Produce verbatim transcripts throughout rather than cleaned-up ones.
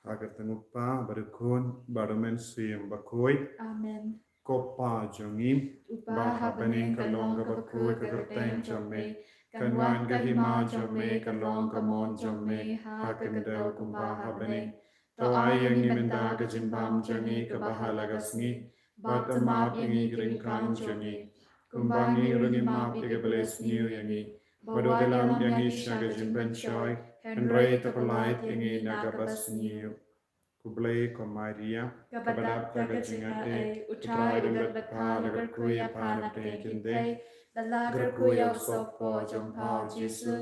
Ka kyrteng U Kpa, bad U Khun, bad U Mynsiem Bakhuid. Amen. Ko Pa jong ngi, uba ha bneng, ka long kaba khuid ka kyrteng jong me. Kan wan ka hima jong me, kan long ka mon jong me ha ka khyndew kumba ha bneng. To ai ïa ngi mynta ka jingbam jong ngi kaba ha la ka sngi. Bad to map ïa ngi ki jingkam jong ngi, kumba ngi ruh ngi map ïa kiba leh sniew ïa ngi. Bad wat ïalam ïa ngi sha ka jingpynshoi, hynrei to pyllait ïa ngi na kaba sniew. Khublei ko Maria, kaba dap da ka jingaiei, U Trai u don bad pha, la kyrkhu ïa pha na pdeng ki kynthei, bad la kyrkhu ïa u sohpor jong pha U Jisu.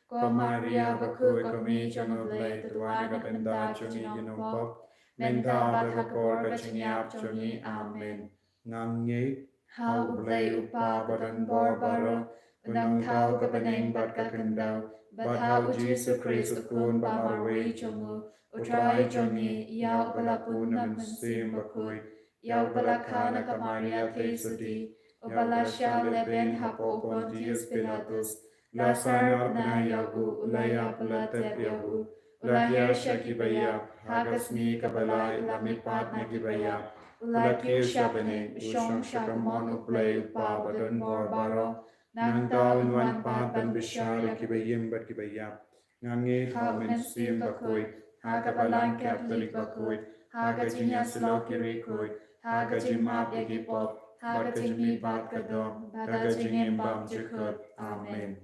Ko Maria bakhuid, ko Kmie jong U Blei, to duwai na ka bynta jong ngi ki nongpop, mynta bad ha ka por ka jingïap jong ngi. Amen. Ngan ngeit ha U Blei U Kpa ba don bor baroh, u nongthaw ka bneng bad ka khyndew, bad ha U Jisu Khrist U Khun ba marwei jong u, U Trai jong ngi, ïa uba la bun na U Mynsiem Bakhuid, ïa uba la kha na ka Maria Theisotti, uba la shah lehbeiñ hapoh u Pontius Pilatus, la sahnarphna ïa u, u la ïap, u la tep ïa u, u la hiar sha kiba ïap, ha ka sngi kaba lai u la mihpat na kiba ïap, u la kiew sha bneng, u shong sha ka mon U Blei U Kpa ba don bor baroh. Nangta un wan pat ban bishar ïa kiba im bad kiba ïap. Ngan ngeit ha U Mynsiem Bakhuid, ha ka Balang Katholik bakhuid, ha ka jingïasyllok ki riewkhuid, ha ka jingmap ïa ki pop, ha ka jingmihpat ka doh, bad ha ka jingim bymjukut. Amen.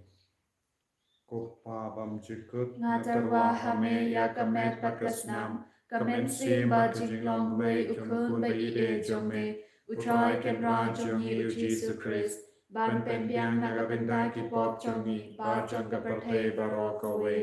Ko Pa bymjukut, nga tyrwa ha me ïa ka met bad ka snam, ka mynsiem bad ka jinglong Blei U Khun ba ïeit jong me, U Trai Kynrad jong ngi U Jisu Khrist, ban pynbiang na ka bynta ki pop jong ngi bad jong ka pyrthei baroh kawei.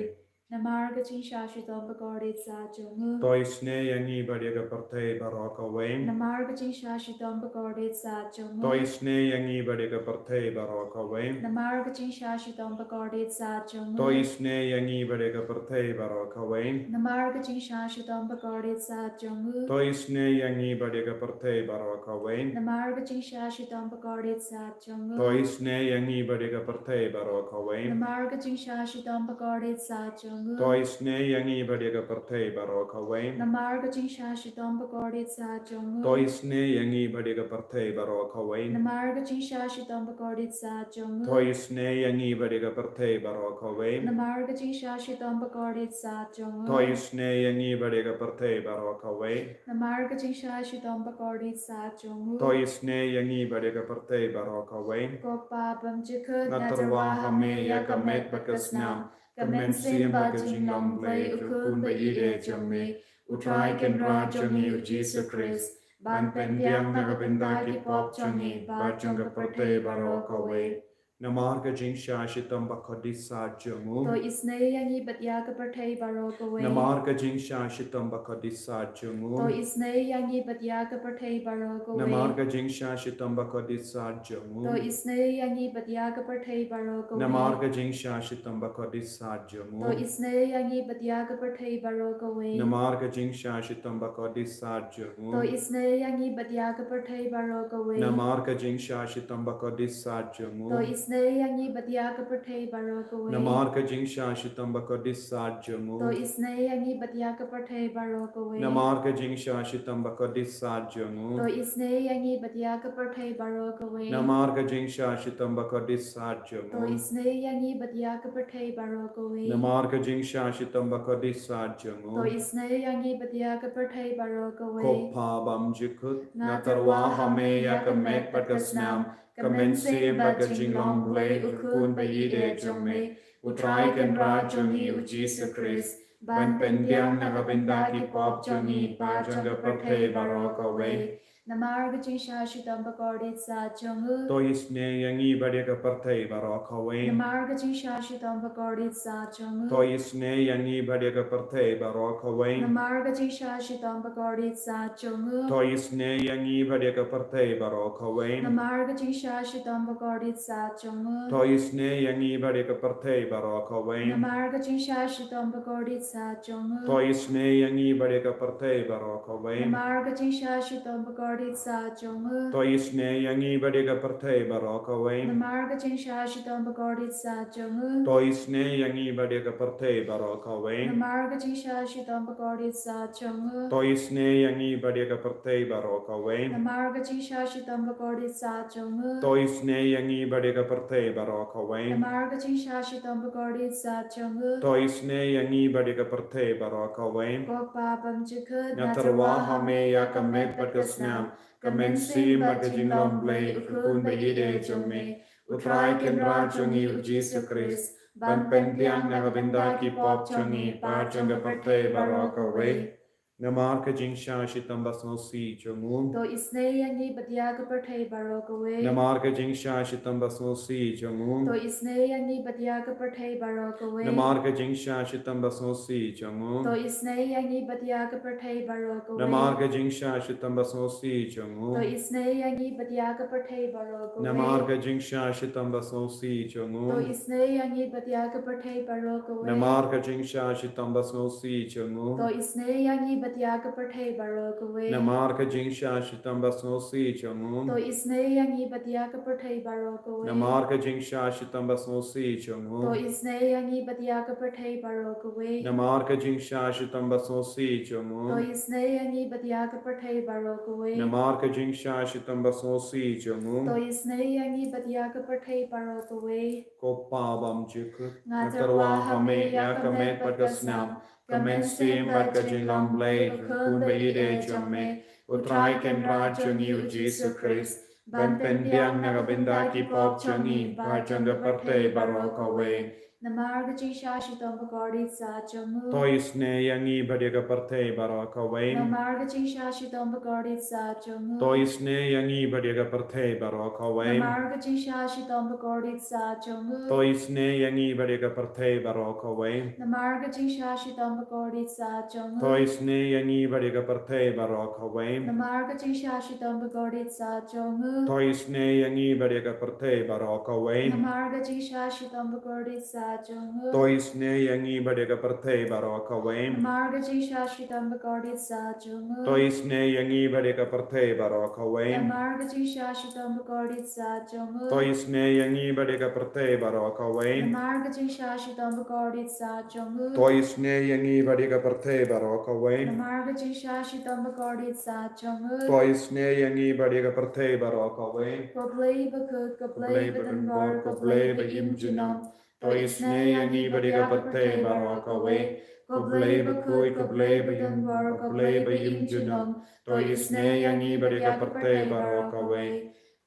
Namar ka jingshah shitom bakordit sah jong u. To isynei ïa ngi bad ïa ka pyrthei baroh kawei. Namar ka jingshah shitom bakordit sah jong u. To isynei ïa ngi bad ïa ka pyrthei baroh kawei. Namar ka jingshah shitom bakordit sah jong u. To isynei ïa ngi bad ïa ka pyrthei baroh kawei. Namar ka jingshah shitom bakordit sah jong u. To isynei ïa ngi bad ïa ka pyrthei baroh kawei. Namar ka jingshah shitom bakordit sah jong u. To isynei ïa ngi bad ïa ka pyrthei baroh kawei. Namar ka jingshah shitom bakordit sah jong u. To isynei ïa ngi bad ïa ka pyrthei baroh kawei. Namar ka jingshah shitom bakordit sah jong u. To isynei ïa ngi bad ïa ka pyrthei baroh kawei. Namar ka jingshah shitom bakordit sah jong u. To isynei ïa ngi bad ïa ka pyrthei baroh kawei. Namar ka jingshah shitom bakordit sah jong u. To isynei ïa ngi bad ïa ka pyrthei baroh kawei. Namar ka jingshah shitom bakordit sah jong u. To isynei ïa ngi bad ïa ka pyrthei baroh kawei. Ko Pa bymjukut, nga tyrwa ha me ïa ka met bad ka snam, ka mynsiem bad ka jinglong Blei U Khun ba ïeit jong me, U Trai Kynrad jong ngi U Jisu Khrist, ban pynbiang na ka bynta ki pop jong ngi bad jong ka pyrthei baroh kawei. Namar ka jingshah shitom bakordit sah jong u. To isynei ïa ngi bad ïa ka pyrthei baroh kawei. Namar ka jingshah shitom bakordit sah jong u. To isynei ïa ngi bad ïa ka pyrthei baroh kawei. Namar ka jingshah shitom bakordit sah jong u. To isynei ïa ngi bad ïa ka pyrthei baroh kawei. Namar ka jingshah shitom bakordit sah jong u. To isynei ïa ngi bad ïa ka pyrthei baroh kawei. Namar ka jingshah shitom bakordit sah jong u. To isynei ïa ngi bad ïa ka pyrthei baroh kawei. Namar ka jingshah shitom bakordit sah jong u. To isynei ïa ngi bad ïa ka pyrthei baroh kawei. Namar ka jingshah shitom bakordit sah jong u. To isynei ïa ngi bad ïa ka pyrthei baroh kawei. Namar ka jingshah shitom bakordit sah jong u. To isynei ïa ngi bad ïa ka pyrthei baroh kawei. Namar ka jingshah shitom bakordit sah jong u. To isynei ïa ngi bad ïa ka pyrthei baroh kawei. Namar ka jingshah shitom bakordit sah jong u. To isynei ïa ngi bad ïa ka pyrthei baroh kawei. Ko Pa bymjukut, nga tyrwa ha me ïa ka met bad ka snam, ka mynsiem bad ka jinglong Blei U Khun ba ïeit jong me, U Trai Kynrad jong ngi U Jisu Khrist, ban pynbiang na ka bynta ki pop jong ngi bad jong ka pyrthei baroh kawei. Namar ka jingshah shitom bakordit sah jong u. To isynei ïa ngi bad ïa ka pyrthei baroh kawei. Namar ka jingshah shitom bakordit sah jong u. To isynei ïa ngi bad ïa ka pyrthei baroh kawei. Namar ka jingshah shitom bakordit sah jong u. To isynei ïa ngi bad ïa ka pyrthei baroh kawei. Namar ka jingshah shitom bakordit sah jong u. To isynei ïa ngi bad ïa ka pyrthei baroh kawei. Namar ka jingshah shitom bakordit sah jong u. To isynei ïa ngi bad ïa ka pyrthei baroh kawei. Namar ka jingshah shitom bakordit kordit sah jong u. To isynei ïa ngi bad ïa ka pyrthei baroh kawei. Namar ka jingshah shitom bakordit sah jong u. To isynei ïa ngi bad ïa ka pyrthei baroh kawei. Namar ka jingshah shitom bakordit sah jong u. To isynei ïa ngi bad ïa ka pyrthei baroh kawei. Namar ka jingshah shitom bakordit sah jong u. To isynei ïa ngi bad ïa ka pyrthei baroh kawei. Namar ka jingshah shitom bakordit sah jong u. To isynei ïa ngi bad ïa ka pyrthei baroh kawei. Ko Pa bymjukut, nga tyrwa ha me ïa ka met bad ka snam, ka mynsiem bad ka jinglong Blei, u Khun ba ïeit jong me, U Trai Kynrad jong ngi U Jisu Khrist, ban pynbiang na ka bynta ki pop jong ngi bad jong ka pyrthei baroh kawei. Namar ka jingshah shitom basngewsih jong u. To isynei ïa ngi bad ïa ka pyrthei baroh kawei. Namar ka jingshah shitom basngewsih jong u. To isynei ïa ngi bad ïa ka pyrthei baroh kawei. Namar ka jingshah shitom basngewsih jong u. To isynei ïa ngi bad ïa ka pyrthei baroh kawei. Namar ka jingshah shitom basngewsih jong u. To isynei ïa ngi bad ïa ka pyrthei baroh kawei. Namar ka jingshah shitom basngewsih jong u. To isynei ïa ngi bad ïa ka pyrthei baroh kawei. Namar ka jingshah shitom basngewsih jong u. To isynei ïa ngi bad ïa ka pyrthei baroh kawei. Namar ka jingshah shitom basngewsih jong u. To isynei ïa ngi bad ïa ka pyrthei baroh kawei. Namar ka jingshah shitom basngewsih jong u. To isynei ïa ngi bad ïa ka pyrthei baroh kawei. Namar ka jingshah shitom basngewsih jong u. To isynei ïa ngi bad ïa ka pyrthei baroh kawei. Namar ka jingshah shitom basngewsih jong u. To isynei ïa ngi bad ïa ka pyrthei baroh kawei. Ko Pa bymjukut, nga tyrwa ha me ïa ka met bad ka snam, ka mynsiem bad ka jinglong Blei, U Khun ba ïeit jong me, U Trai Kynrad jong ngi U Jisu Khrist, ban pynbiang na ka bynta ki pop jong ngi bad jong ka pyrthei baroh kawei. Namar ka jingshah shitom bakordit sah jong u. To isynei ïa ngi bad ïa ka pyrthei baroh kawei. Namar ka jingshah shitom bakordit sah jong u. To isynei ïa ngi bad ïa ka pyrthei baroh kawei. Namar ka jingshah shitom bakordit sah jong u. To isynei ïa ngi bad ïa ka pyrthei baroh kawei. Namar ka jingshah shitom bakordit sah jong u. To isynei ïa ngi bad ïa ka pyrthei baroh kawei. Namar ka jingshah shitom bakordit sah jong u. To isynei ïa ngi bad ïa ka pyrthei baroh kawei. Namar ka jingshah shitom bakordit sah jong u. To isynei ïa ngi bad ïa ka pyrthei baroh kawei. Namar ka jingshah shitom bakordit sah jong u. To isynei ïa ngi bad ïa ka pyrthei baroh kawei. Namar ka jingshah shitom bakordit sah jong u. To isynei ïa ngi bad ïa ka pyrthei baroh kawei. Namar ka jingshah shitom bakordit sah jong u. To isynei ïa ngi bad ïa ka pyrthei baroh kawei. Namar ka jingshah shitom bakordit sah jong u. To isynei ïa ngi bad ïa ka pyrthei baroh kawei. Ko Blei bakhuid, ko Blei badonbor, ko Blei ba im junom, to isynei ïa ngi bad ïa ka pyrthei baroh kawei. Ko Blei bakhuid, ko Blei badonbor, ko Blei ba im junom, to isynei ïa ngi bad ïa ka pyrthei baroh kawei.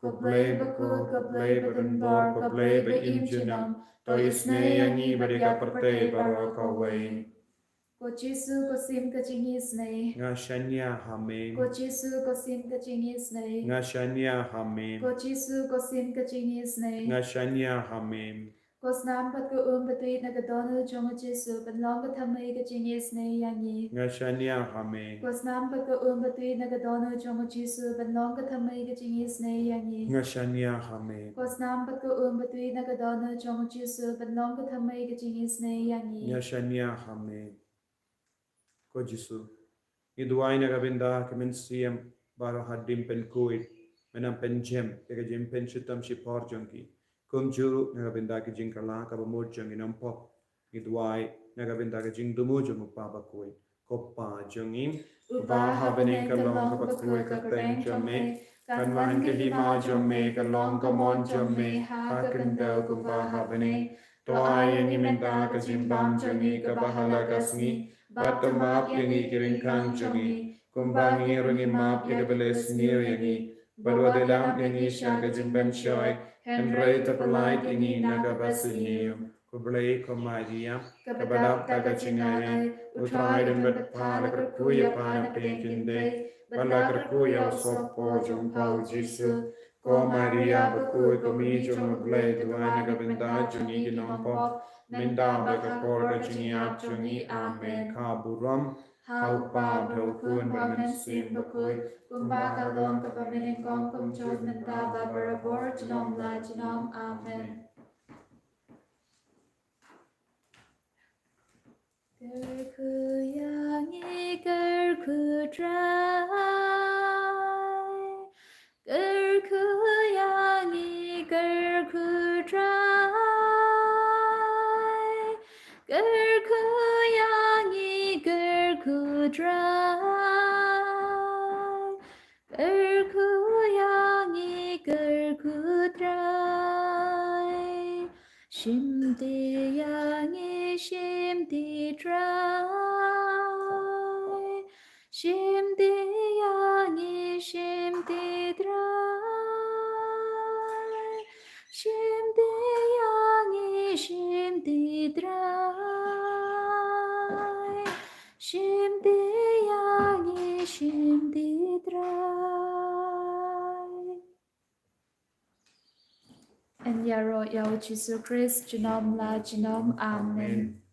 Ko Blei bakhuid, ko Blei badonbor, ko Blei ba im junom, to isynei ïa ngi bad ïa ka pyrthei baroh kawei. Ko Jisu, ko sim ka jingisynei, nga shaniah ha me. Ko Jisu, ko sim ka jingisynei, nga shaniah ha me. Ko Jisu, ko sim ka jingisynei, nga shaniah ha me. Ko snam bad ka um batwit na ka dohnud jong U Jisu ban long ka thymmei ka jingisynei ïa ngi, nga shaniah ha me. Ko snam bad ka um batwit na ka dohnud jong U Jisu ban long ka thymmei ka jingisynei ïa ngi, nga shaniah ha me. Ko snam bad ka um batwit na ka dohnud jong U Jisu ban long ka thymmei ka jingisynei ïa ngi, nga shaniah ha me. Ko Jisu, ngi duwai na ka bynta ki mynsiem baroh hadien pynkuid, mynta pynjem ïa ka jingpynshitom shipor jong ki. Kumjuh ruh na ka bynta ki jingkylla kaba mut jong ki nongpop, ngi duwai na ka bynta ka jingthmu jong U Pa bakhuid. Ko Pa jong ngi uba ha bneng, ka long kaba khuid ka kyrteng jong me, kan wan ka hima jong me, ka long ka mon jong me ha ka khyndew kumba ha bneng. To ai ïa ngi mynta ka jingbam jong ngi kaba ha la ka sngi, bad to map ïa ngi ki ryngkang jong ngi, kumba ngi ruh ngi map ïa kiba leh sniew ïa ngi. Bad wat ïalam ïa ngi sha ka jingpynshoi, hynrei to pyllait ïa ngi na kaba sniew. Khublei ko Maria, kaba dap da ka jingai ei, U Trai u don bad pha. La kyrkhu ïa pha na pdeng ki kynthei, bad la kyrkhu ïa u sohpop jong pha U Jisu. Ko Maria bakhuid, ko Mei jong U Blei, duwai na ka bynta jong ngi ki nongpop, mynta bad ha ka por ka jingïap jong ngi. Amen. Ka burom ha U Pa bad ha U Khun bad ha U Mynsiem Bakhuid, kumba ka long kaba mynnyngkong, kumjuh mynta bad barabor, junom la junom. Amen. Kyrkhu ïa ngi, kyrkhu Trai. Trai, kyrkhu ïa ngi, kyrkhu Trai. Shim ti ïa ngi, shim ti Trai. Shim ti ïa ngi, shim ti Trai. Shim ti ïa ngi, shim ti Trai. Shim ti ïa ngi, shim ti Trai. Yn ïaroh ïa u Jisu Khrist junom la junom. Amen.